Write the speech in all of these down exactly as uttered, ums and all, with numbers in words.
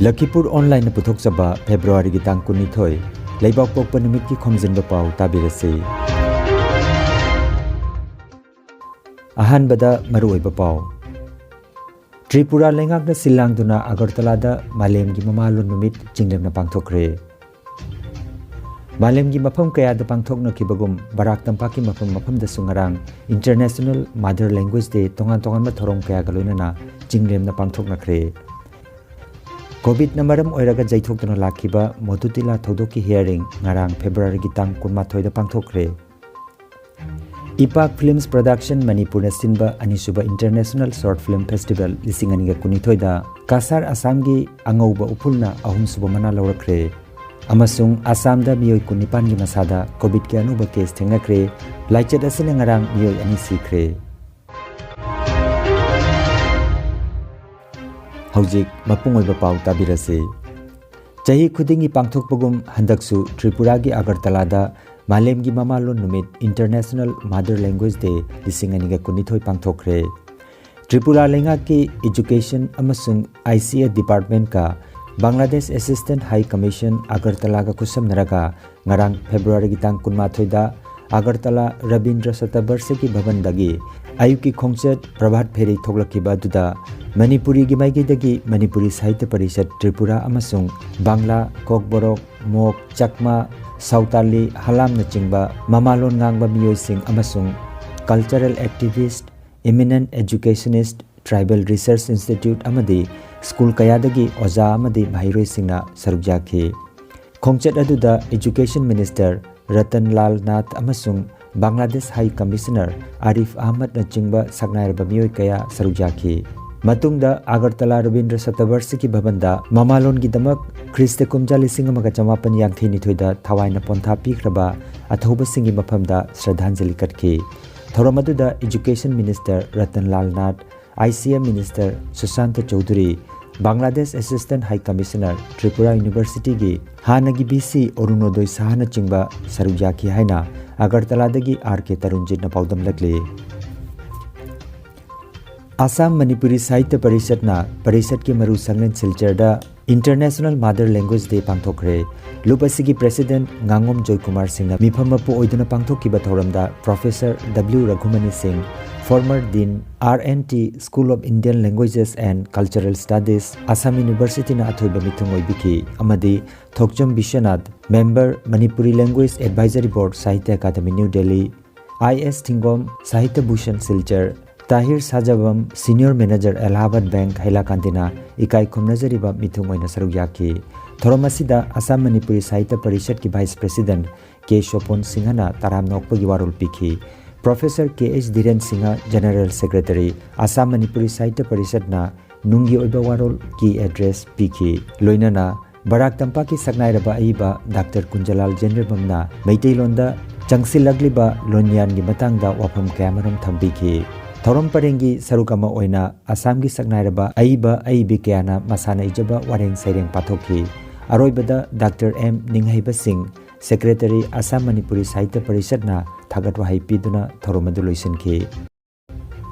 ꯂꯈꯤꯄꯨꯔ ꯑꯣꯟꯂꯥꯏꯟꯅ ꯄꯨꯊꯣꯛꯆꯕ ꯐꯦꯕ꯭ꯔꯨꯋꯥꯔꯤꯒꯤ ꯇꯥꯡ ꯀꯨꯟꯅꯤꯊꯣꯏ, ꯂꯩꯕꯥꯛꯄꯣꯛꯄ ꯅꯨꯃꯤꯠꯀꯤ ꯈꯣꯝꯖꯤꯟꯕ ꯄꯥꯎ ꯇꯥꯕꯤꯔꯁꯤ꯫ ꯑꯍꯥꯟꯕꯗ ꯃꯔꯨꯑꯣꯏꯕ ꯄꯥꯎ꯫ ꯇ꯭ꯔꯤꯄꯨꯔꯥ ꯂꯩꯉꯥꯛꯅ ꯁꯤꯜ ꯂꯥꯡꯗꯨꯅ ꯑꯒꯔꯇꯂꯥꯗ ꯃꯥꯂꯦꯝꯒꯤ ꯃꯃꯥꯂꯣꯟ ꯅꯨꯃꯤꯠ ꯆꯤꯡꯂꯦꯝꯅ ꯄꯥꯡꯊꯣꯛꯈ꯭ꯔꯦ꯫ ꯃꯥꯂꯦꯝꯒꯤ ꯃꯐꯝ ꯀꯌꯥꯗ ꯄꯥꯡꯊꯣꯛꯅꯈꯤꯕꯒꯨꯝ, ꯕꯔꯥꯛ ꯇꯝꯄꯥꯛꯀꯤ ꯃꯐꯝ ꯃꯐꯝꯗꯁꯨ ꯉꯔꯥꯡ International Mother Language Day ꯇꯣꯉꯥꯟ ꯇꯣꯉꯥꯟꯕ ꯊꯧꯔꯝ ꯀꯌꯥꯒ ꯂꯣꯏꯅꯅ ꯆꯤꯡꯂꯦꯝꯅ ꯄꯥꯡꯊꯣꯛꯅꯈ꯭ꯔꯦ꯫ ꯀꯣꯚꯤꯗꯅ ꯃꯔꯝ ꯑꯣꯏꯔꯒ ꯌꯩꯊꯣꯛꯇꯨꯅ ꯂꯥꯛꯈꯤꯕ ꯃꯣꯇꯨꯇꯤꯂꯥ ꯊꯧꯗꯣꯛꯀꯤ hearing ꯉꯔꯥꯡ ꯐꯦꯕ꯭ꯔꯨꯋꯥꯔꯤꯒꯤ ꯇꯥꯡ ꯀꯨꯟꯃꯥꯊꯣꯏꯗ ꯄꯥꯡꯊꯣꯛꯈ꯭ꯔꯦ꯫ ꯏꯄꯥꯛ Films Production ꯃꯅꯤꯄꯨꯔꯅ ꯁꯤꯟꯕ ꯑꯅꯤꯁꯨꯕ International Short Film Festival ꯂꯤꯁꯤꯡ ꯑꯅꯤꯒ ꯀꯨꯟꯅꯤꯊꯣꯏꯗ ꯀꯁꯥꯔ ꯑꯁꯥꯝꯒꯤ ꯑꯉꯧꯕ ꯎꯐꯨꯜꯅ ꯑꯍꯨꯝꯁꯨꯕ ꯃꯅꯥ ꯂꯧꯔꯛꯈ꯭ꯔꯦ꯫ ꯑꯃꯁꯨꯡ ꯑꯁꯥꯝꯗ ꯃꯤꯑꯣꯏ ꯀꯨꯟꯅꯤꯄꯥꯟꯒꯤ ꯃꯁꯥꯗ ꯀꯣꯚꯤꯗꯀꯤ ꯑꯅꯧꯕ ꯀꯦꯁ ꯊꯦꯡꯅꯈ꯭ꯔꯦ꯫ ꯂꯥꯏꯆꯠ ꯑꯁꯤꯅ ꯉꯔꯥꯡ ꯃꯤꯑꯣꯏ ꯑꯅꯤ ꯁꯤꯈ꯭ꯔꯦ꯫ ꯍꯧꯖꯤꯛ ꯃꯄꯨꯡ ꯑꯣꯏꯕ ꯄꯥꯎ ꯇꯥꯕꯤꯔꯁꯤ꯫ ꯆꯍꯤ ꯈꯨꯗꯤꯡꯒꯤ ꯄꯥꯡꯊꯣꯛꯄꯒꯨꯝ ꯍꯟꯗꯛꯁꯨ ꯇ꯭ꯔꯤꯄꯨꯔꯥꯒꯤ ꯑꯒꯔꯇꯂꯥꯗ ꯃꯥꯂꯦꯝꯒꯤ ꯃꯃꯥꯂꯣꯟ ꯅꯨꯃꯤꯠ, International Mother Language Day ꯂꯤꯁꯤꯡ ꯑꯅꯤꯒ ꯀꯨꯟꯅꯤꯊꯣꯏ ꯄꯥꯡꯊꯣꯛꯈ꯭ꯔꯦ꯫ ꯇ꯭ꯔꯤꯄꯨꯔꯥ ꯂꯩꯉꯥꯛꯀꯤ Education ꯑꯃꯁꯨꯡ I C A Departmentꯀ Bangladesh Assistant High Commission ꯑꯒꯔꯇꯂꯥꯒ ꯈꯨꯠꯁꯝꯅꯔꯒ ꯉꯔꯥꯡ ꯐꯦꯕ꯭ꯔꯨꯋꯥꯔꯤꯒꯤ ꯇꯥꯡ ꯀꯨꯟꯃꯥꯊꯣꯏꯗ ꯑꯒꯔꯇꯂꯥ ꯔꯕꯤꯟꯗ꯭ꯔ ꯁꯇꯕꯔꯁꯤꯀꯤ ꯚꯕꯟꯗꯒꯤ ꯑꯌꯨꯛꯀꯤ ꯈꯣꯡꯆꯠ ꯄ꯭ꯔꯚꯥꯠ ꯐꯦꯔꯤ ꯊꯣꯛꯂꯛꯈꯤꯕ ꯑꯗꯨꯗ ꯃꯅꯤꯄꯨꯔꯤꯒꯤ ꯃꯥꯏꯀꯩꯗꯒꯤ ꯃꯅꯤꯄꯨꯔꯤ ꯁꯥꯍꯤꯇ꯭ꯌ ꯄꯔꯤꯁꯠ ꯇ꯭ꯔꯤꯄꯨꯔꯥ ꯑꯃꯁꯨꯡ ꯕꯪꯂꯥ, ꯀꯣꯛꯕꯣꯔꯣꯛ, ꯃꯣꯛ, ꯆꯛꯃꯥ, ꯁꯥꯎꯇꯥꯂꯤ, ꯍꯂꯥꯝꯅꯆꯤꯡꯕ ꯃꯃꯥꯂꯣꯟ ꯉꯥꯡꯕ ꯃꯤꯑꯣꯏꯁꯤꯡ ꯑꯃꯁꯨꯡ cultural activist, eminent educationist, tribal research institute ꯑꯃꯗꯤ ꯁ꯭ꯀꯨꯜ ꯀꯌꯥꯗꯒꯤ ꯑꯣꯖꯥ ꯑꯃꯗꯤ ꯃꯍꯩꯔꯣꯏꯁꯤꯡꯅ ꯁꯔꯨꯛ ꯌꯥꯈꯤ꯫ ꯈꯣꯡꯆꯠ ꯑꯗꯨꯗ Education Minister ꯔꯇꯟ ꯂꯥꯜ ꯅꯥꯊ ꯑꯃꯁꯨꯡ ꯕꯪꯒ꯭ꯂꯥꯗꯦꯁ High Commissioner ꯑꯥꯔꯤꯐ ꯑꯍꯃꯗꯅꯆꯤꯡꯕ ꯁꯛꯅꯥꯏꯔꯕ ꯃꯤꯑꯣꯏ ꯀꯌꯥ ꯁꯔꯨꯛ ꯌꯥꯈꯤ꯫ ꯃꯇꯨꯡꯗ ꯑꯒꯔꯇꯂꯥ ꯔꯕꯤꯟꯗ꯭ꯔ ꯁꯇꯕꯔꯁꯤꯀꯤ ꯚꯕꯟꯗ ꯃꯃꯥꯂꯣꯟꯒꯤꯗꯃꯛ ꯈ꯭ꯔꯤꯁꯇ ꯀꯨꯝꯖꯥ ꯂꯤꯁꯤꯡ ꯑꯃꯒ ꯆꯃꯥꯄꯟ ꯌꯥꯡꯈꯩ ꯅꯤꯊꯣꯏꯗ ꯊꯋꯥꯏꯅ ꯄꯣꯟꯊꯥ ꯄꯤꯈ꯭ꯔꯕ ꯑꯊꯧꯕꯁꯤꯡꯒꯤ ꯃꯐꯝꯗ ꯁ꯭ꯔꯗꯥꯟꯖꯂꯤ ꯀꯠꯈꯤ꯫ ꯊꯧꯔꯝ ꯑꯗꯨꯗ Education Minister Ratan Lal Nath, I C A Minister ꯁꯨꯁꯥꯟꯇ Chaudhuri, Bangladesh Assistant High Commissioner Tripura Universityꯒꯤ ꯍꯥꯟꯅꯒꯤ V C ꯑꯔꯨꯅꯣꯗꯣꯏ ꯁꯍꯥꯅꯆꯤꯡꯕ ꯁꯔꯨꯛ ꯌꯥꯈꯤ ꯍꯥꯏꯅ ꯑꯒꯔꯇꯂꯥꯗꯒꯤ R K ꯇꯔꯨꯟꯖꯤꯠꯅ ꯄꯥꯎꯗꯝꯂꯛꯂꯤ꯫ ꯑꯁꯥꯝ ꯃꯅꯤꯄꯨꯔꯤ ꯁꯥꯍꯤꯇ꯭ꯌ ꯄꯔꯤꯁꯠꯅ ꯄꯔꯤꯁꯠꯀꯤ ꯃꯔꯨ ꯁꯪꯂꯦꯟ ꯁꯤꯜꯆꯔꯗ International Mother Language Day ꯄꯥꯡꯊꯣꯛꯈ꯭ꯔꯦ꯫ ꯂꯨꯞ ꯑꯁꯤꯒꯤ President ꯉꯥꯉꯣꯝ ꯖꯣꯏꯀꯨꯃꯥꯔ ꯁꯤꯡꯅ ꯃꯤꯐꯝ ꯃꯄꯨ ꯑꯣꯏꯗꯨꯅ ꯄꯥꯡꯊꯣꯛꯈꯤꯕ ꯊꯧꯔꯝꯗ Professor W ꯔꯘꯨꯃꯅꯤ ꯁꯤꯡ, former Dean, R N T, School of Indian Languages and Cultural Studies, Assam University ꯅ ꯑꯊꯣꯏꯕ ꯃꯤꯊꯨꯡ ꯑꯣꯏꯕꯤꯈꯤ ꯑꯃꯗꯤ ꯊꯣꯛꯆꯝ Vishwanath, Member, Manipuri Language Advisory Board, Sahitya Academy, New Delhi, I S ꯊꯤꯡꯒꯣꯝ, Sahitya Bhushan Silchar, ꯇꯥꯍꯤꯔ ꯁꯥꯖꯕꯝ, Senior Manager, Allahabad Bank, ꯍꯩꯂꯥꯀꯥꯟꯗꯤꯅ ꯏꯀꯥꯏ ꯈꯨꯝꯅꯖꯔꯤꯕ ꯃꯤꯊꯨꯡ ꯑꯣꯏꯅ ꯁꯔꯨꯛ ꯌꯥꯈꯤ꯫ ꯊꯧꯔꯝ ꯑꯁꯤꯗ ꯑꯁꯥꯝ ꯃꯅꯤꯄꯨꯔꯤ ꯁꯥꯍꯤꯇ꯭ꯌ ꯄꯔꯤꯁꯠꯀꯤ Vice President ꯀꯦ ꯁꯣꯄꯣꯟ ꯁꯤꯡꯍꯅ ꯇꯔꯥꯝꯅ ꯑꯣꯛꯄꯒꯤ ꯋꯥꯔꯣꯜ ꯄꯤꯈꯤ꯫ Professor ꯀꯦ ꯑꯦꯁ ꯙꯤꯔꯦꯟ ꯁꯤꯡꯍ, General Secretary, ꯑꯁꯥꯝ ꯃꯅꯤꯄꯨꯔꯤ ꯁꯥꯍꯤꯇ꯭ꯌ ꯄꯔꯤꯁꯠꯅ ꯅꯨꯡꯒꯤ ꯑꯣꯏꯕ ꯋꯥꯔꯣꯜ, Key Address, ꯄꯤꯈꯤ꯫ ꯂꯣꯏꯅꯅ ꯕꯔꯥꯛ ꯇꯝꯄꯥꯛꯀꯤ ꯁꯛꯅꯥꯏꯔꯕ ꯑꯏꯕ ꯗꯥꯛꯇꯔ ꯀꯨꯟꯖꯂꯥꯜ ꯖꯦꯟꯗ꯭ꯔꯕꯝꯅ ꯃꯩꯇꯩꯂꯣꯟꯗ ꯆꯪꯁꯤꯜꯂꯛꯂꯤꯕ ꯂꯣꯟꯌꯥꯟꯒꯤ ꯃꯇꯥꯡꯗ ꯋꯥꯐꯝ ꯀꯌꯥꯃꯔꯨꯝ ꯊꯝꯕꯤꯈꯤ꯫ ꯊꯧꯔꯝ ꯄꯔꯦꯡꯒꯤ ꯁꯔꯨꯛ ꯑꯃ ꯑꯣꯏꯅ ꯑꯁꯥꯝꯒꯤ ꯁꯛꯅꯥꯏꯔꯕ ꯑꯏꯕ ꯑꯏꯕꯤ ꯀꯌꯥꯅ ꯃꯁꯥꯅ ꯏꯖꯕ ꯋꯥꯔꯦꯡ ꯁꯩꯔꯦꯡ ꯄꯥꯊꯣꯛꯈꯤ꯫ ꯑꯔꯣꯏꯕꯗ ꯗꯥꯛꯇꯔ ꯑꯦꯝ ꯅꯤꯡꯍꯩꯕ ꯁꯤꯡ, Secretary, ꯑꯁꯥꯝ ꯃꯅꯤꯄꯨꯔꯤ ꯁꯥꯍꯤꯇ꯭ꯌ ꯄꯔꯤꯁꯠꯅ ꯊꯥꯒꯠ ꯋꯥꯍꯩ ꯄꯤꯗꯨꯅ ꯊꯧꯔꯝ ꯑꯗꯨ ꯂꯣꯏꯁꯤꯟꯈꯤ꯫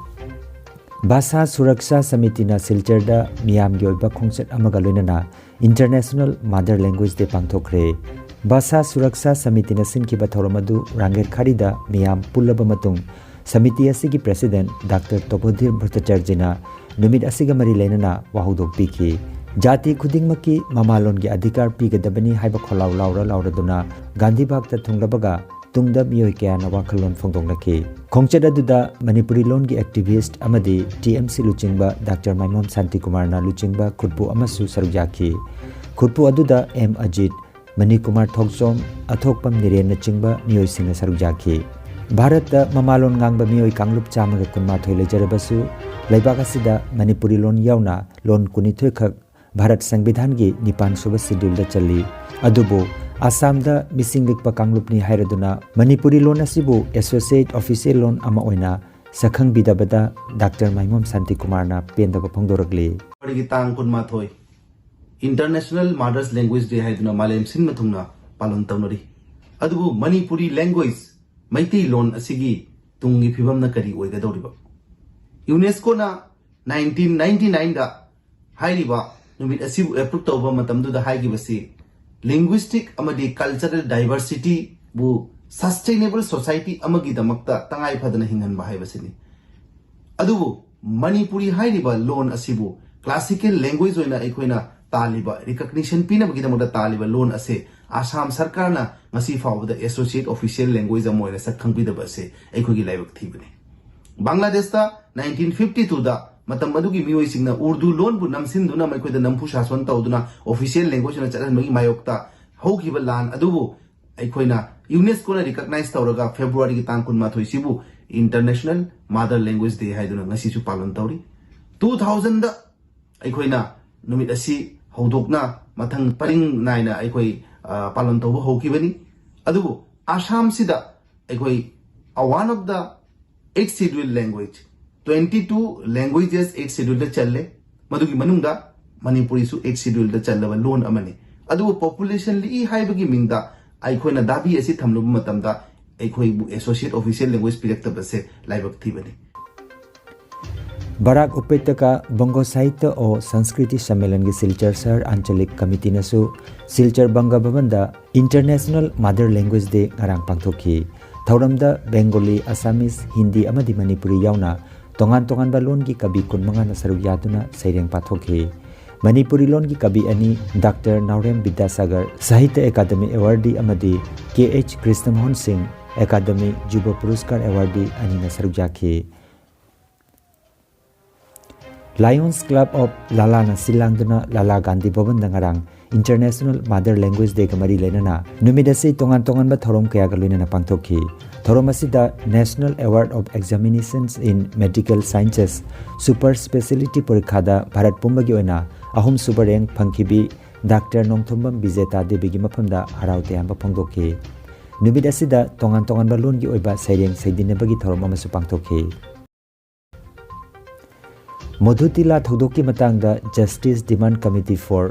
ꯚꯥꯁꯥ ꯁꯨꯔꯛꯁꯥ ꯁꯃꯤꯇꯤꯅ ꯁꯤꯜꯆꯔꯗ ꯃꯤꯌꯥꯝꯒꯤ ꯑꯣꯏꯕ ꯈꯣꯡꯆꯠ ꯑꯃꯒ ꯂꯣꯏꯅꯅ International Mother Language Day ꯄꯥꯡꯊꯣꯛꯈ꯭ꯔꯦ꯫ ꯚꯥꯁꯥ Suraksha ꯁꯃꯤꯇꯤꯅ ꯁꯤꯟꯈꯤꯕ ꯊꯧꯔꯝ ꯑꯗꯨ ꯔꯥꯡꯒꯦꯠ ꯈꯥꯔꯤꯗ ꯃꯤꯌꯥꯝ ꯄꯨꯜꯂꯕ ꯃꯇꯨꯡ, ꯁꯃꯤꯇꯤ ꯑꯁꯤꯒꯤ President ꯗꯥꯛꯇꯔ ꯇꯣꯕꯣꯙꯤꯔ ꯚꯠꯇꯥꯆꯥꯔꯖꯤꯅ ꯅꯨꯃꯤꯠ ꯑꯁꯤꯒ ꯃꯔꯤ ꯂꯩꯅꯅ ꯋꯥꯍꯧꯗꯣꯛ ꯄꯤꯈꯤ꯫ ꯖꯥꯇꯤ ꯈꯨꯗꯤꯡꯃꯛꯀꯤ ꯃꯃꯥꯂꯣꯟꯒꯤ ꯑꯙꯤꯀꯥꯔ ꯄꯤꯒꯗꯕꯅꯤ ꯍꯥꯏꯕ ꯈꯣꯜꯂꯥꯎ ꯂꯥꯎꯔ ꯂꯥꯎꯔꯗꯨꯅ ꯒꯥꯟꯙꯤ ꯕꯥꯒꯇ ꯊꯨꯡꯂꯕꯒ ꯇꯨꯡꯗ ꯃꯤꯑꯣꯏ ꯀꯌꯥꯅ ꯋꯥꯈꯜꯂꯣꯟ ꯐꯣꯡꯗꯣꯛꯅꯈꯤ꯫ ꯈꯣꯡꯆꯠ ꯑꯗꯨꯗ ꯃꯅꯤꯄꯨꯔꯤ ꯂꯣꯟꯒꯤ activist ꯑꯃꯗꯤ T M C ꯂꯨꯆꯤꯡꯕ ꯗꯥꯛꯇꯔ ꯃꯥꯏꯃꯣꯝ ꯁꯥꯟꯇꯤꯀꯨꯃꯥꯔꯅ ꯂꯨꯆꯤꯡꯕ ꯈꯨꯠꯄꯨ ꯑꯃꯁꯨ ꯁꯔꯨꯛ ꯌꯥꯈꯤ꯫ ꯈꯨꯠꯄꯨ ꯑꯗꯨꯗ ꯑꯦꯝ ꯑꯖꯤꯠ, ꯃꯅꯤꯀꯨꯃꯥꯔ ꯊꯣꯛꯆꯣꯝ, ꯑꯊꯣꯛꯄꯝ ꯅꯤꯔꯦꯟꯅꯆꯤꯡꯕ ꯃꯤꯑꯣꯏꯁꯤꯡꯅ ꯁꯔꯨꯛ ꯌꯥꯈꯤ꯫ ꯚꯥꯔꯠꯇ ꯃꯃꯥꯂꯣꯟ ꯉꯥꯡꯕ ꯃꯤꯑꯣꯏ ꯀꯥꯡꯂꯨꯞ ꯆꯥꯝꯃꯒ ꯀꯨꯟꯃꯥꯊꯣꯏ ꯂꯩꯖꯔꯕꯁꯨ, ꯂꯩꯕꯥꯛ ꯑꯁꯤꯗ ꯃꯅꯤꯄꯨꯔꯤ ꯂꯣꯟ ꯌꯥꯎꯅ ꯂꯣꯟ ꯀꯨꯟꯅꯤꯊꯣꯏ ꯈꯛ ꯚꯥꯔꯠ ꯁꯪꯕꯤꯙꯥꯟꯒꯤ ꯅꯤꯄꯥꯟ ꯁꯨꯕ schedule ꯗ ꯆꯜꯂꯤ꯫ ꯑꯗꯨꯕꯨ ꯑꯁꯥꯝꯗ ꯃꯤꯁꯤꯡ ꯂꯤꯛꯄ ꯀꯥꯡꯂꯨꯞꯅꯤ ꯍꯥꯏꯔꯗꯨꯅ ꯃꯅꯤꯄꯨꯔꯤ ꯂꯣꯟ ꯑꯁꯤꯕꯨ associate official ꯂꯣꯟ ꯑꯃ ꯑꯣꯏꯅ ꯁꯛꯈꯪꯕꯤꯗꯕꯗ ꯗꯥꯛꯇꯔ ꯃꯥꯏꯃꯣꯝ ꯁꯥꯟꯇꯤꯀꯨꯃꯥꯔꯅ ꯄꯦꯟꯗꯕ ꯐꯣꯡꯗꯣꯔꯛꯂꯤ꯫ ꯐꯦꯕ꯭ꯔꯨꯋꯥꯔꯤꯒꯤ ꯇꯥꯡ ꯀꯨꯟꯃꯥꯊꯣꯏ, International Mother's Language Day ꯍꯥꯏꯗꯨꯅ ꯃꯥꯂꯦꯝ ꯁꯤꯟꯕ ꯊꯨꯡꯅ ꯄꯥꯂꯟ ꯇꯧꯅꯔꯤ꯫ ꯑꯗꯨꯕꯨ ꯃꯅꯤꯄꯨꯔꯤ language, ꯃꯩꯇꯩꯂꯣꯟ ꯑꯁꯤꯒꯤ ꯇꯨꯡꯒꯤ ꯐꯤꯕꯝꯅ ꯀꯔꯤ ꯑꯣꯏꯒꯗꯧꯔꯤꯕ? ꯌꯨꯅꯦꯁꯀꯣꯅ ꯅꯥꯏꯟꯇꯤꯟ ꯅꯥꯏꯟꯇꯤ ꯅꯥꯏꯟꯗ ꯍꯥꯏꯔꯤꯕ ꯅꯨꯃꯤꯠ ꯑꯁꯤꯕꯨ ꯑꯦꯄ꯭ꯔꯨꯞ ꯇꯧꯕ ꯃꯇꯝꯗꯨꯗ ꯍꯥꯏꯈꯤꯕꯁꯤ, ꯂꯤꯡꯒ꯭ꯋꯤꯁꯇꯤꯛ ꯑꯃꯗꯤ ꯀꯜꯆꯔꯦꯜ ꯗꯥꯏꯚꯔꯁꯤꯇꯤꯕꯨ ꯁꯁꯇꯦꯅꯦꯕꯜ ꯁꯣꯁꯥꯏꯇꯤ ꯑꯃꯒꯤꯗꯃꯛꯇ ꯇꯉꯥꯏ ꯐꯗꯅ ꯍꯤꯡꯍꯟꯕ ꯍꯥꯏꯕꯁꯤꯅꯤ꯫ ꯑꯗꯨꯕꯨ ꯃꯅꯤꯄꯨꯔꯤ ꯍꯥꯏꯔꯤꯕ ꯂꯣꯟ ꯑꯁꯤꯕꯨ ꯀ꯭ꯂꯥꯁꯤꯀꯦꯜ ꯂꯦꯡꯒ꯭ꯋꯦꯖ ꯑꯣꯏꯅ ꯑꯩꯈꯣꯏꯅ ꯇꯥꯜꯂꯤꯕ, ꯔꯤꯀꯛꯅꯤꯁꯟ ꯄꯤꯅꯕꯒꯤꯗꯃꯛꯇ ꯇꯥꯜꯂꯤꯕ ꯂꯣꯟ ꯑꯁꯦ ꯑꯁꯥꯝ ꯁꯔꯀꯥꯔꯅ ꯉꯁꯤ ꯐꯥꯎꯕꯗ ꯑꯦꯁꯣꯁꯤꯌꯦꯠ ꯑꯣꯐꯤꯁꯤꯌꯦꯜ ꯂꯦꯡꯒ꯭ꯋꯦꯖ ꯑꯃ ꯑꯣꯏꯅ ꯁꯛ ꯈꯪꯕꯤꯗꯕ ꯑꯁꯦ ꯑꯩꯈꯣꯏꯒꯤ ꯂꯥꯏꯕꯛ ꯊꯤꯕꯅꯤ꯫ ꯕꯪꯒ꯭ꯂꯥꯗꯦꯁꯇ ꯅꯥꯏꯟꯇꯤꯟ ꯐꯤꯐꯇꯤ ꯇꯨꯗ ꯃꯇꯝ ꯑꯗꯨꯒꯤ ꯃꯤꯑꯣꯏꯁꯤꯡꯅ ꯎꯔꯗꯨ ꯂꯣꯟꯕꯨ ꯅꯝꯁꯤꯟꯗꯨꯅ ꯃꯈꯣꯏꯗ ꯅꯝꯐꯨ ꯁꯥꯁꯣꯟ ꯇꯧꯗꯨꯅ ꯑꯣꯐꯤꯁꯤꯌꯦꯜ ꯂꯦꯡꯒ꯭ꯋꯦꯖ ꯑꯣꯏꯅ ꯆꯠꯍꯟꯕꯒꯤ ꯃꯥꯌꯣꯛꯇ ꯍꯧꯈꯤꯕ ꯂꯥꯟ ꯑꯗꯨꯕꯨ ꯑꯩꯈꯣꯏꯅ ꯌꯨꯅꯦꯁꯀꯣꯅ ꯔꯤꯀꯛꯅꯥꯏꯖ ꯇꯧꯔꯒ ꯐꯦꯕ꯭ꯔꯨꯋꯥꯔꯤꯒꯤ ꯇꯥꯡ ꯀꯨꯟꯃꯥꯊꯣꯏꯁꯤꯕꯨ ꯏꯟꯇꯔꯅꯦꯁꯅꯦꯜ ꯃꯥꯗꯔ ꯂꯦꯡꯒ꯭ꯋꯦꯖ ꯗꯦ ꯍꯥꯏꯗꯨꯅ ꯉꯁꯤꯁꯨ ꯄꯥꯂꯟ ꯇꯧꯔꯤ꯫ ꯇꯨ ꯊꯥꯎꯖꯟꯗ ꯑꯩꯈꯣꯏꯅ ꯅꯨꯃꯤꯠ ꯑꯁꯤ ꯍꯧꯗꯣꯛꯅ ꯃꯊꯪ ꯄꯔꯤꯡ ꯅꯥꯏꯅ ꯑꯩꯈꯣꯏ, ꯑ, ꯄꯥꯂꯟ ꯇꯧꯕ ꯍꯧꯈꯤꯕꯅꯤ꯫ ꯑꯗꯨꯕꯨ ꯑꯁꯥꯝꯁꯤꯗ ꯑꯩꯈꯣꯏ, ꯑ, one of the eight schedule language, twenty two languages eight scheduleꯗ ꯆꯜꯂꯦ꯫ ꯃꯗꯨꯒꯤ ꯃꯅꯨꯡꯗ ꯃꯅꯤꯄꯨꯔꯤꯁꯨ eight scheduleꯗ ꯆꯜꯂꯕ ꯂꯣꯟ ꯑꯃꯅꯤ꯫ ꯑꯗꯨꯕꯨ ꯄꯣꯄꯨꯂꯦꯁꯟ ꯂꯤꯛꯏ ꯍꯥꯏꯕꯒꯤ ꯃꯤꯡꯗ ꯑꯩꯈꯣꯏꯅ ꯗꯥꯕꯤ ꯑꯁꯤ ꯊꯝꯂꯨꯕ ꯃꯇꯝꯗ ꯑꯩꯈꯣꯏꯕꯨ ꯑꯦꯁꯣꯁꯤꯌꯦꯠ ꯑꯣꯐꯤꯁꯤꯌꯦꯜ ꯂꯦꯡꯒ꯭ꯋꯦꯖ ꯄꯤꯔꯛꯇꯕꯁꯦ ꯂꯥꯏꯕꯛ ꯊꯤꯕꯅꯤ꯫ ꯕꯔꯥꯛ ꯎꯄꯦꯇꯀꯥ ꯕꯪꯒꯣ ꯁꯥꯍꯤꯇ꯭ꯌ ꯑꯣ ꯁꯪꯁꯀ꯭ꯔꯤꯇꯤ ꯁꯝꯃꯦꯂꯟꯒꯤ ꯁꯤꯜꯆꯔ ꯁꯍꯔ ꯑꯟꯆꯂꯤꯛ ꯀꯃꯤꯇꯤꯅꯁꯨ ꯁꯤꯜꯆꯔ ꯕꯪꯒ ꯚꯕꯟꯗ ꯏꯟꯇꯔꯅꯦꯁꯅꯦꯜ ꯃꯥꯗꯔ ꯂꯦꯡꯒ꯭ꯋꯦꯖ ꯗꯦ ꯉꯔꯥꯡ ꯄꯥꯡꯊꯣꯛꯈꯤ꯫ ꯊꯧꯔꯝꯗ ꯕꯦꯡꯒꯣꯂꯤ, ꯑꯁꯥꯃꯤꯁ, ꯍꯤꯟꯗꯤ ꯑꯃꯗꯤ ꯃꯅꯤꯄꯨꯔꯤ ꯌꯥꯎꯅ ꯇꯣꯉꯥꯟ ꯇꯣꯉꯥꯟꯕ ꯂꯣꯟꯒꯤ ꯀꯕꯤ ꯀꯨꯟꯃꯉꯥꯅ ꯁꯔꯨꯛ ꯌꯥꯗꯨꯅ ꯁꯩꯔꯦꯡ ꯄꯥꯊꯣꯛꯈꯤ꯫ ꯃꯅꯤꯄꯨꯔꯤ ꯂꯣꯟꯒꯤ ꯀꯕꯤ ꯑꯅꯤ, ꯗꯥꯛꯇꯔ ꯅꯥꯎꯔꯦꯝ ꯕꯤꯗ꯭ꯌꯥꯁꯥꯒꯔ ꯁꯥꯍꯤꯇ꯭ꯌ ꯑꯦꯀꯥꯗꯃꯤ ꯑꯦꯋꯥꯔꯗꯤ ꯑꯃꯗꯤ ꯀꯦ ꯑꯩꯆ ꯀ꯭ꯔꯤꯁꯅꯃꯣꯍꯟ ꯁꯤꯡ ꯑꯦꯀꯥꯗꯃꯤ ꯖꯨꯕ ꯄꯨꯔꯁꯀꯥꯔ ꯑꯦꯋꯥꯔꯗꯤ ꯑꯅꯤꯅ ꯁꯔꯨꯛ ꯌꯥꯈꯤ꯫ ꯂꯥꯏꯑꯣꯟꯁ ꯀ꯭ꯂꯕ ꯑꯣꯐ ꯂꯥꯂꯥꯅ ꯁꯤꯜ ꯂꯥꯡꯗꯨꯅ ꯂꯥꯂꯥ ꯒꯥꯟꯙꯤ ꯚꯕꯟꯗ ꯉꯔꯥꯡ ꯏꯟꯇꯔꯅꯦꯁꯅꯦꯜ ꯃꯥꯗꯔ ꯂꯦꯡꯒ꯭ꯋꯦꯖ ꯗꯦꯒ ꯃꯔꯤ ꯂꯩꯅꯅ ꯅꯨꯃꯤꯠ ꯑꯁꯤ ꯇꯣꯉꯥꯟ ꯇꯣꯉꯥꯟꯕ ꯊꯧꯔꯝ ꯀꯌꯥꯒ ꯂꯣꯏꯅꯅ ꯄꯥꯡꯊꯣꯛꯈꯤ꯫ ꯊꯧꯔꯝ ꯑꯁꯤꯗ National Award of Examinations in Medical Sciences Super Speciality ꯄꯔꯤꯈꯥꯗ Bharat ꯄꯨꯝꯕꯒꯤ ꯑꯣꯏꯅ ꯑꯍꯨꯝꯁꯨꯕ ꯔꯦꯡꯛ ꯐꯪꯈꯤꯕꯤ ꯗꯥꯛꯇꯔ ꯅꯣꯡꯊꯣꯝꯕꯝ ꯕꯤꯖꯦꯇꯥ ꯗꯦꯕꯤꯒꯤ ꯃꯐꯝꯗ ꯍꯔꯥꯎ ꯇꯌꯥꯝꯕ ꯐꯣꯡꯗꯣꯛꯈꯤ꯫ ꯅꯨꯃꯤꯠ ꯑꯁꯤꯗ ꯇꯣꯉꯥꯟ ꯇꯣꯉꯥꯟꯕ ꯂꯣꯟꯒꯤ ꯑꯣꯏꯕ ꯁꯩꯔꯦꯡ ꯁꯩꯗꯤꯟꯅꯕꯒꯤ ꯊꯧꯔꯝ ꯑꯃꯁꯨ ꯄꯥꯡꯊꯣꯛꯈꯤ꯫ ꯃꯣꯙꯨꯇꯤꯂꯥ ꯊꯧꯗꯣꯛꯀꯤ ꯃꯇꯥꯡꯗ Justice Demand Committee for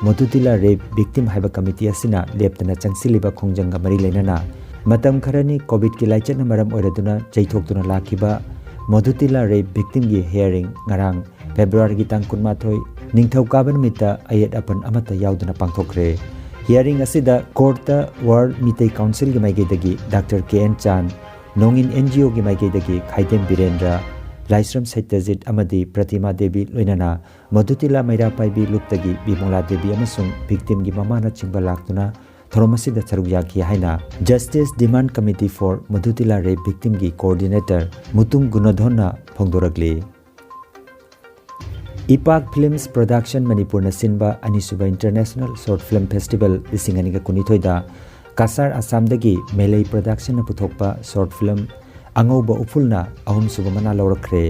ꯃꯣꯙꯨꯇꯤꯂꯥ Rape Victim ꯍꯥꯏꯕ ꯀꯃꯤꯇꯤ ꯑꯁꯤꯅ ꯂꯦꯞꯇꯅ ꯆꯪꯁꯤꯜꯂꯤꯕ ꯈꯣꯡꯖꯪꯒ ꯃꯔꯤ ꯂꯩꯅꯅ ꯃꯇꯝ ꯈꯔꯅꯤ ꯀꯣꯚꯤꯗꯀꯤ ꯂꯥꯏꯆꯠꯅ ꯃꯔꯝ ꯑꯣꯏꯔꯗꯨꯅ ꯆꯩꯊꯣꯛꯇꯨꯅ ꯂꯥꯛꯈꯤꯕ ꯃꯣꯗꯨꯇꯤꯂꯥ ꯔꯦꯞ ꯚꯤꯛꯇꯤꯝꯒꯤ ꯍꯤꯌꯥꯔꯤꯡ ꯉꯔꯥꯡ ꯐꯦꯕ꯭ꯔꯨꯋꯥꯔꯤꯒꯤ ꯇꯥꯡ ꯀꯨꯟꯃꯥꯊꯣꯏ ꯅꯤꯡꯊꯧꯀꯥꯕ ꯅꯨꯃꯤꯠꯇ ꯑꯌꯦꯠ ꯑꯄꯟ ꯑꯃꯠꯇ ꯌꯥꯎꯗꯅ ꯄꯥꯡꯊꯣꯛꯈ꯭ꯔꯦ꯫ ꯍꯤꯌꯥꯔꯤꯡ ꯑꯁꯤꯗ ꯀꯣꯔꯠꯇ ꯋꯥꯔꯜ ꯃꯤꯇꯩ ꯀꯥꯎꯟꯁꯤꯜꯒꯤ ꯃꯥꯏꯀꯩꯗꯒꯤ ꯗꯥꯛꯇꯔ ꯀꯦ ꯑꯦꯟ ꯆꯥꯟ, ꯅꯣꯡꯏꯟ ꯑꯦꯟ ꯖꯤ ꯑꯣꯒꯤ ꯃꯥꯏꯀꯩꯗꯒꯤ ꯈꯥꯏꯗꯦꯝ ꯕꯤꯔꯦꯟꯗ꯭ꯔ, ꯂꯥꯏꯁ꯭ꯔꯝ ꯁꯩꯇꯖꯤꯠ ꯑꯃꯗꯤ ꯄ꯭ꯔꯇꯤꯃꯥ ꯗꯦꯕꯤ ꯂꯣꯏꯅꯅ ꯃꯣꯗꯨꯇꯤꯂꯥ ꯃꯩꯔꯥ ꯄꯥꯏꯕꯤ ꯂꯨꯞꯇꯒꯤ ꯕꯤꯃꯣꯂꯥ ꯗꯦꯕꯤ ꯑꯃꯁꯨꯡ ꯚꯤꯛꯇꯤꯝꯒꯤ ꯃꯃꯥꯅꯆꯤꯡꯕ ꯂꯥꯛꯇꯨꯅ ꯊꯧꯔꯝ ꯑꯁꯤꯗ ꯁꯔꯨꯛ ꯌꯥꯈꯤ ꯍꯥꯏꯅ Justice Demand Committee for ꯃꯣꯗꯨꯇꯤꯂꯥ ꯔꯦꯞ ꯚꯤꯛꯇꯤꯝꯒꯤ ꯀꯣꯑꯣꯔꯗꯤꯅꯦꯇꯔ ꯃꯨꯇꯨꯝ ꯒꯨꯅꯣꯙꯣꯟꯅ ꯐꯣꯡꯗꯣꯔꯛꯂꯤ꯫ ꯏꯄꯥꯛ ꯐꯤꯜꯝꯁ ꯄ꯭ꯔꯣꯗꯛꯁꯟ ꯃꯅꯤꯄꯨꯔꯅ ꯁꯤꯟꯕ ꯑꯅꯤꯁꯨꯕ ꯏꯟꯇꯔꯅꯦꯁꯅꯦꯜ ꯁꯣꯔꯠ ꯐꯤꯜꯝ ꯐꯦꯁꯇꯤꯚꯦꯜ ꯂꯤꯁꯤꯡ ꯑꯅꯤꯒ ꯀꯨꯟꯅꯤꯊꯣꯏꯗ ꯀꯁꯥꯔ ꯑꯁꯥꯝꯗꯒꯤ ꯃꯦꯂꯩ ꯄ꯭ꯔꯣꯗꯛꯁꯟꯅ ꯄꯨꯊꯣꯛꯄ ꯁꯣꯔꯠ ꯐꯤꯜꯝ ꯑꯉꯧꯕ ꯎꯐꯨꯜꯅ ꯑꯍꯨꯝꯁꯨꯕ ꯃꯅꯥ ꯂꯧꯔꯛꯈ꯭ꯔꯦ꯫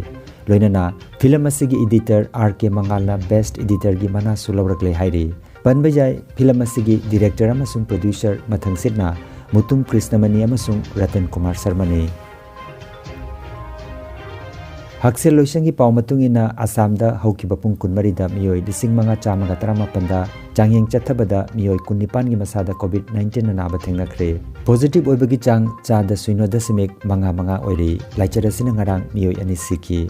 ꯂꯣꯏꯅꯅ ꯐꯤꯜꯝ ꯑꯁꯤꯒꯤ ꯏꯗꯤꯇꯔ ꯑꯥꯔ ꯀꯦ ꯃꯉꯥꯜꯅ ꯕꯦꯁ꯭ꯠ ꯏꯗꯤꯇꯔꯒꯤ ꯃꯅꯥꯁꯨ ꯂꯧꯔꯛꯂꯦ ꯍꯥꯏꯔꯤ꯫ ꯄꯟꯕ ꯌꯥꯏ, ꯐꯤꯜꯝ ꯑꯁꯤꯒꯤ ꯗꯤꯔꯦꯛꯇꯔ ꯑꯃꯁꯨꯡ ꯄ꯭ꯔꯣꯗ꯭ꯌꯨꯁꯔ ꯃꯊꯪꯁꯤꯠꯅ ꯃꯨꯇꯨꯝ ꯀ꯭ꯔꯤꯁꯅꯃꯅꯤ ꯑꯃꯁꯨꯡ ꯔꯇꯟ ꯀꯨꯃꯥꯔ ꯁꯔꯃꯅꯤ꯫ ꯍꯛꯁꯦꯜ ꯂꯣꯏꯁꯪꯒꯤ ꯄꯥꯎ ꯃꯇꯨꯡ ꯏꯟꯅ, ꯑꯁꯥꯝꯗ ꯍꯧꯈꯤꯕ ꯄꯨꯡ ꯀꯨꯟꯃꯔꯤꯗ ꯃꯤꯑꯣꯏ ꯂꯤꯁꯤꯡ ꯃꯉꯥ ꯆꯥꯝꯃꯒ ꯇꯔꯥꯃꯥꯄꯟꯗ ꯆꯥꯡꯌꯦꯡ ꯆꯠꯊꯕꯗ ꯃꯤꯑꯣꯏ ꯀꯨꯟꯅꯤꯄꯥꯟꯒꯤ ꯃꯁꯥꯗ ꯀꯣꯚꯤꯗ ꯅꯥꯏꯟꯇꯤꯟꯅ ꯅꯥꯕ ꯊꯦꯡꯅꯈ꯭ꯔꯦ꯫ ꯄꯣꯖꯤꯇꯤꯚ ꯑꯣꯏꯕꯒꯤ ꯆꯥꯡ ꯆꯥꯗ ꯁꯤꯅꯣ ꯗꯁꯃꯤꯛ ꯃꯉꯥ ꯃꯉꯥ ꯑꯣꯏꯔꯤ꯫ ꯂꯥꯏꯆꯠ ꯑꯁꯤꯅ ꯉꯔꯥꯡ ꯃꯤꯑꯣꯏ ꯑꯅꯤ ꯁꯤꯈꯤ꯫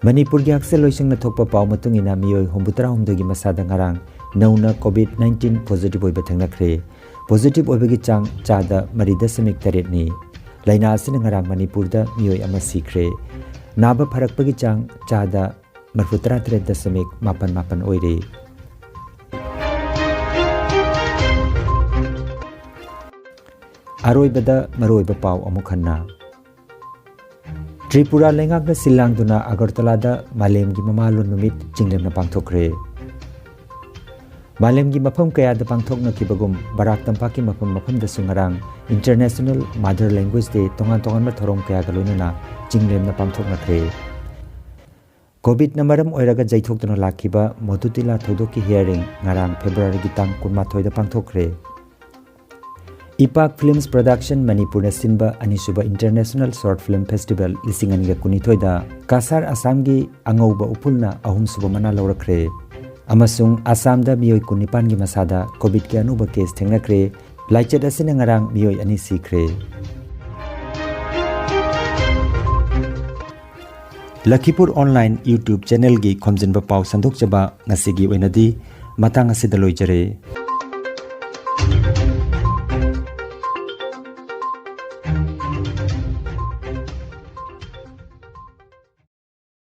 ꯃꯅꯤꯄꯨꯔꯒꯤ ꯍꯛꯁꯦꯜ ꯂꯣꯏꯁꯪꯅ ꯊꯣꯛꯄ ꯄꯥꯎ ꯃꯇꯨꯡ ꯏꯟꯅ, ꯃꯤꯑꯣꯏ ꯍꯨꯝꯐꯨꯇꯔꯥꯍꯨꯝꯗꯣꯏꯒꯤ ꯃꯁꯥꯗ ꯉꯔꯥꯡ ꯅꯧꯅ ꯀꯣꯚꯤꯗ ꯅꯥꯏꯟꯇꯤꯟ ꯄꯣꯖꯤꯇꯤꯚ ꯑꯣꯏꯕ ꯊꯦꯡꯅꯈ꯭ꯔꯦ꯫ ꯄꯣꯖꯤꯇꯤꯚ ꯑꯣꯏꯕꯒꯤ ꯆꯥꯡ ꯆꯥꯗ ꯃꯔꯤ ꯗꯁꯃꯤꯛ ꯇꯔꯦꯠꯅꯤ꯫ ꯂꯥꯏꯅꯥ ꯑꯁꯤꯅ ꯉꯔꯥꯡ ꯃꯅꯤꯄꯨꯔꯗ ꯃꯤꯑꯣꯏ ꯑꯃ ꯁꯤꯈ꯭ꯔꯦ꯫ ꯅꯥꯕ ꯐꯔꯛꯄꯒꯤ ꯆꯥꯡ ꯆꯥꯗ ꯃꯔꯤꯐꯨꯇꯔꯥ ꯇꯔꯦꯠ ꯗꯁꯃꯤꯛ ꯃꯥꯄꯟ ꯃꯥꯄꯟ ꯑꯣꯏꯔꯤ꯫ ꯑꯔꯣꯏꯕꯗ ꯃꯔꯨꯑꯣꯏꯕ ꯄꯥꯎ ꯑꯃꯨꯛ ꯍꯟꯅ꯫ ꯇ꯭ꯔꯤꯄꯨꯔꯥ ꯂꯩꯉꯥꯛꯅ ꯁꯤꯜ ꯂꯥꯡꯗꯨꯅ ꯑꯒꯔꯇꯂꯥꯗ ꯃꯥꯂꯦꯝꯒꯤ ꯃꯃꯥꯂꯣꯟ ꯅꯨꯃꯤꯠ ꯆꯤꯡꯂꯦꯝꯅ ꯄꯥꯡꯊꯣꯛꯈ꯭ꯔꯦ꯫ ꯃꯥꯂꯦꯝꯒꯤ ꯃꯐꯝ ꯀꯌꯥꯗ ꯄꯥꯡꯊꯣꯛꯅꯈꯤꯕꯒꯨꯝ, ꯕꯔꯥꯛ ꯇꯝꯄꯥꯛꯀꯤ ꯃꯐꯝ ꯃꯐꯝꯗꯁꯨ ꯉꯔꯥꯡ International Mother Language Day ꯇꯣꯉꯥꯟ ꯇꯣꯉꯥꯟꯕ ꯊꯧꯔꯝ ꯀꯌꯥꯒ ꯂꯣꯏꯅꯅ ꯆꯤꯡꯂꯦꯝꯅ ꯄꯥꯡꯊꯣꯛꯅꯈ꯭ꯔꯦ꯫ ꯀꯣꯚꯤꯗꯅ ꯃꯔꯝ ꯑꯣꯏꯔꯒ ꯌꯩꯊꯣꯛꯇꯨꯅ ꯂꯥꯛꯈꯤꯕ ꯃꯣꯗꯨꯇꯤꯂꯥ ꯊꯧꯗꯣꯛꯀꯤ ꯍꯤꯌꯥꯔꯤꯡ ꯉꯔꯥꯡ ꯐꯦꯕ꯭ꯔꯨꯋꯥꯔꯤꯒꯤ ꯇꯥꯡ ꯀꯨꯟꯃꯥꯊꯣꯏꯗ ꯄꯥꯡꯊꯣꯛꯈ꯭ꯔꯦ꯫ ꯏꯄꯥꯛ ꯐꯤꯜꯝꯁ ꯄ꯭ꯔꯣꯗꯛꯁꯟ ꯃꯅꯤꯄꯨꯔꯅ ꯁꯤꯟꯕ ꯑꯅꯤꯁꯨꯕ ꯏꯟꯇꯔꯅꯦꯁꯅꯦꯜ ꯁꯣꯔꯠ ꯐꯤꯜꯝ ꯐꯦꯁꯇꯤꯚꯦꯜ ꯂꯤꯁꯤꯡ ꯑꯅꯤꯒ ꯀꯨꯟꯅꯤꯊꯣꯏꯗ ꯀꯁꯥꯔ ꯑꯁꯥꯝꯒꯤ ꯑꯉꯧꯕ ꯎꯐꯨꯜꯅ ꯑꯍꯨꯝꯁꯨꯕ ꯃꯅꯥ ꯂꯧꯔꯛꯈ꯭ꯔꯦ꯫ ꯑꯃꯁꯨꯡ ꯑꯁꯥꯝꯗ ꯃꯤꯑꯣꯏ ꯀꯨꯟꯅꯤꯄꯥꯟꯒꯤ ꯃꯁꯥꯗ ꯀꯣꯚꯤꯗꯀꯤ ꯑꯅꯧꯕ ꯀꯦꯁ ꯊꯦꯡꯅꯈ꯭ꯔꯦ꯫ ꯂꯥꯏꯆꯠ ꯑꯁꯤꯅ ꯉꯔꯥꯡ ꯃꯤꯑꯣꯏ ꯑꯅꯤ ꯁꯤꯈ꯭ꯔꯦ꯫ ꯂꯈꯤꯄꯨꯔ ꯑꯣꯟꯂꯥꯏꯟ YouTube ꯆꯦꯅꯦꯜꯒꯤ ꯈꯣꯝꯖꯤꯟꯕ ꯄꯥꯎ ꯁꯟꯗꯣꯛꯆꯕ ꯉꯁꯤꯒꯤ ꯑꯣꯏꯅꯗꯤ ꯃꯇꯥꯡ ꯑꯁꯤꯗ ꯂꯣꯏꯖꯔꯦ꯫